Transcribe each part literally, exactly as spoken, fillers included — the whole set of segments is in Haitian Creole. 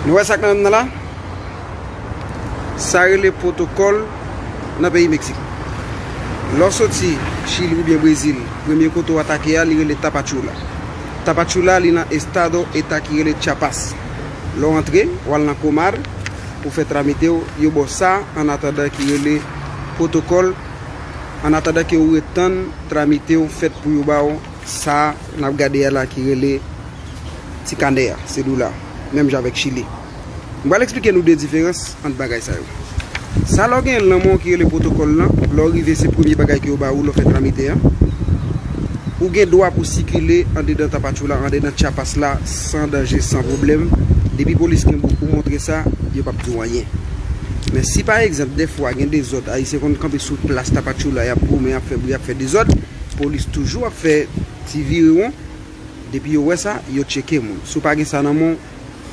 Nou wè sa k nan menm nan la? Sa rele pwotokòl nan peyi Meksik. Lè w soti Chili oubyen Brezil, premye kote w atake a, li rele Tapachula. Tapachula, li nan estado, eta ki rele Chiapas. Lè w antre, w al nan Comar pou fè tramite w, yo ba w sa, an atandan ki rele pwotokòl, an atandan ke w ret tann tramite w fèt pou yo ba w sa n ap gade a la ki rele ti kanè a, se dou la, menm jan avèk Chili. M pral eksplike nou de diferans ant bagay sa yo. Sa lè w gen lanmò ki rele pwotokòl lan, lè w rive se premye bagay ke yo ba ou lè w fè tramite an. Ou gen dwa pou sikile andedan Tapachula, andedan Chiapas la, san danje, san pwoblèm. Depi polis kenbe w pou montre sa, yo p ap di w anyen. Men si pa egzanp, dèfwa gen dezòd, Ayisyen konn kanpe sou plas Tapachula, y ap goumen, y ap fè bri, y ap fè dezòd, polis toujou ap fè ti vire won. Depi yo wè sa, yo tcheke moun. Si w pa gen sa nan men w,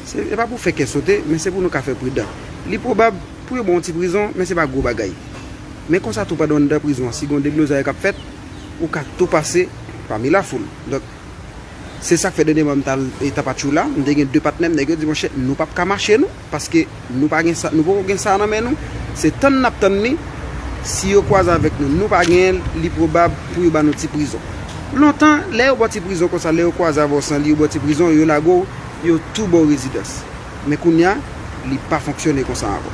se, se pa pou fè kè sote, men se pou nou ka fè pridan. Li pwobab pou yo ba w yon ti prizon, men se pa gwo bagay. Men konsa tou pandan w anndan prizon an, si gen yon deblozay k ap fèt, ou ka tou pase pami lafoul. Donk, se sa k fè dènyèman m t al, e, Tapachula, m te gen de patnè m, nèg yo di, monchè, nou p ap ka mache, nou. Paske nou pa gen sa, nou poko gen sa nan men nou. Se tann n ap tann li. Si yo kwaze avèk nou, nou pa genyen l, li pwobab pou yo ba nou ti prizon. Lontan, lè yo ba w ti prizon konsa, lè yo kwaze avè w san li, yo ba w ti prizon, yo lage w, yo tou ba w rezidans. Men kounye a, li pa fonksyone konsa ankò.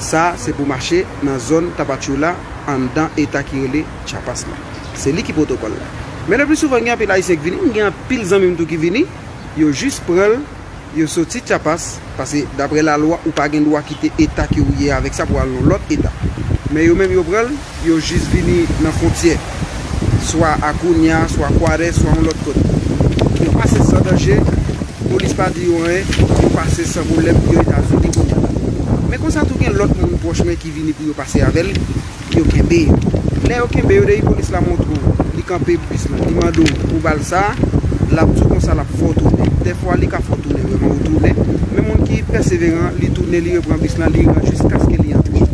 Sa, se pou mache nan zòn Tapachula, anndan eta ki rele Chiapas la. Se li ki pwotokòl la. Men le pli souvan, gen anpil Ayisyen k vini, m gen anpil zanmi m tou ki vini, yo jis pran l, yo soti Chiapas, paske daprè lalwa, ou pa gen dwa kite eta ke ou ye avèk sa pou al nan lòt eta. Men yo menm yo pran l, yo jis vini nan fwontyè. Swa Acuña, swa Juárez, swa yon lòt kote. Yo pase san danje, polis pa di yo anyen, yo pase san pwoblèm, yo Etazini kounye a. Men konsa tou gen lòt moun pwòch mwen ki vini pou yo pase avè l, yo kenbe yo. Lè yo kenbe yo, depi polis la montre w, li kanpe bis lan, li mande w pou ba l sa, l ap di w konsa l ap fè w tounen. Dèfwa, li ka fè w tounen vrèman, ou tounen. Men moun ki pèseveran, li tounen, li repran bis lan, li ran jiskaske li antre.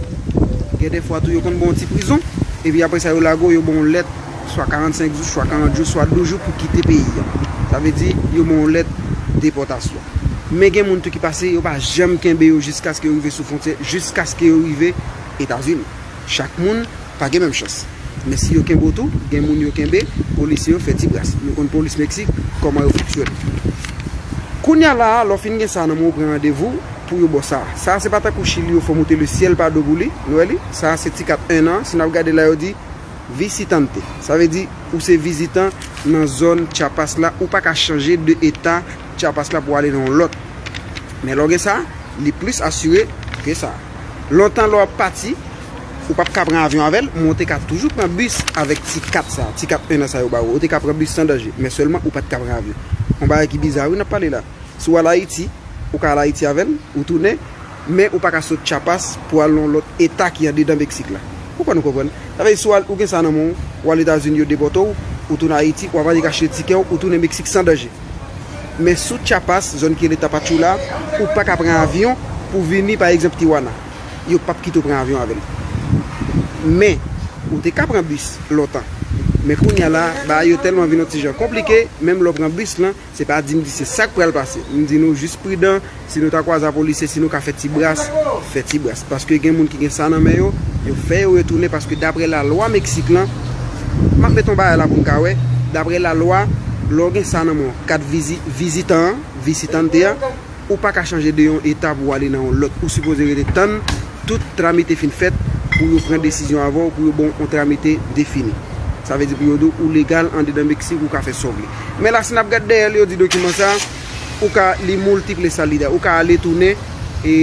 Gen dèfwa tou, yo konn ba w yon ti prizon, epi apre sa, yo lage w, yo ba w yon lèt, swa karannsenk jou, swa karant jou, swa douz jou pou kite peyi a. Sa vle di, yo ba w yon lèt depòtasyon. Men gen moun tou ki pase, yo pa janm kenbe yo jiskaske yo rive sou fwontyè, jiskaske yo rive Etazini. Chak moun pa gen menm chans. Men si yo kenbe w tou, gen moun yo kenbe, polisye yo fè ti bras. Nou konn polis Meksik, kòman yo fonksyone. Kounye a la a, lè w fin gen sa nan men w, ou pran randevou pou yo ba w sa. Sa a se pa tankou Chili yo fè w moute le syèl pa do pou li, nou wè li? Sa a se ti kat en an, si n ap gade la yo di visitante. Sa vle di, ou se vizitan nan zòn Chiapas la, ou pa ka chanje de eta Chiapas la pou ale nan yon lòt. Men lè w gen sa, li plis asire ke sa. Lontan lè w ap pati, ou p ap ka pran avyon avè l, men w te ka toujou pran bis avèk ti kat sa, ti kat en an sa yo ba ou. Ou te ka pran bis san danje, men sèlman ou pa t ka pran avyon. Yon bagay ki biza wi n ap pale la. Si w al Ayiti, ou ka al Ayiti avè l, ou tounen, men ou pa ka sot Chiapas pou al nan yon lòt eta ki andedan Meksik la. Ou kwè nou konprann? Sa vle di, si w al, ou gen sa nan men w, ou al Etazini, yo depòte w, ou tounen Ayiti, w ap annik achte tikè w, ou tounen Meksik san danje. Men sou Chiapas, zòn ki rele Tapachula, ou pa ka pran avyon pou vini, pa egzanp, Tijuana. Yo p ap kite w pran avyon avè l. Men, ou te ka pran bis lontan. Men kounye a la, bagay yo tèlman vin yon ti jan konplike, menm lè w pran bis lan, se pa di m di se sa k pral pase. M di nou jis pridan, si nou ta kwaze a polisye, si nou ka fè ti bras, fè ti bras. Paske gen moun ki gen sa nan men yo, yo fè yo retounen, paske daprè lalwa Meksik lan, m ap met yon bagay la pou n ka wè, daprè lalwa, lè w gen sa nan men w, kat vizi-, vizitan an, visitante a, ou pa ka chanje de yon eta pou w ale nan yon lòt. Ou sipoze rete tann tout tramite fin fèt pou yo pran desizyon avè w, pou yo ba w yon tramite defini. Sa vle di pou yo di w ou legal andedan Meksik, ou ka fè sa w vle. Men la, si n ap gade dèyè l, yo di dokiman sa, ou ka, li multiple salida, ou ka ale tounen, e,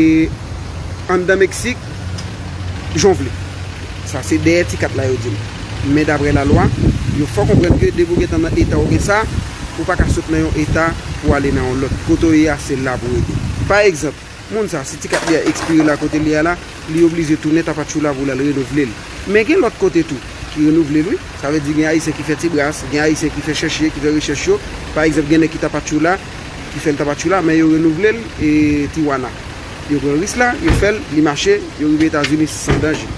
anndan Meksik, jan w vle. Sa se dèyè ti kat la yo di m. Men daprè lalwa, yo fè w konprann ke depi w gentan nan eta w gen sa, ou pa ka sot nan yon eta pou ale nan yon lòt. Kote w ye a, se la pou w rete. Pa egzanp, moun sa, si ti kat li a ekspire la kote li a la, li oblije tounen Tapachula pou l al renouvle l. Men gen lòt kote tou ki renouvle l wi. Sa vle di gen Ayisyen ki fè ti bras, gen Ayisyen ki fè chèche, ki fè rechèch yo. Pa egzanp, gen nèg ki Tapachula, ki fè l Tapachula, men yo renouvle l e Tijuana. Yo pran risk la, yo fè l, li mache, yo rive Etazini san danje.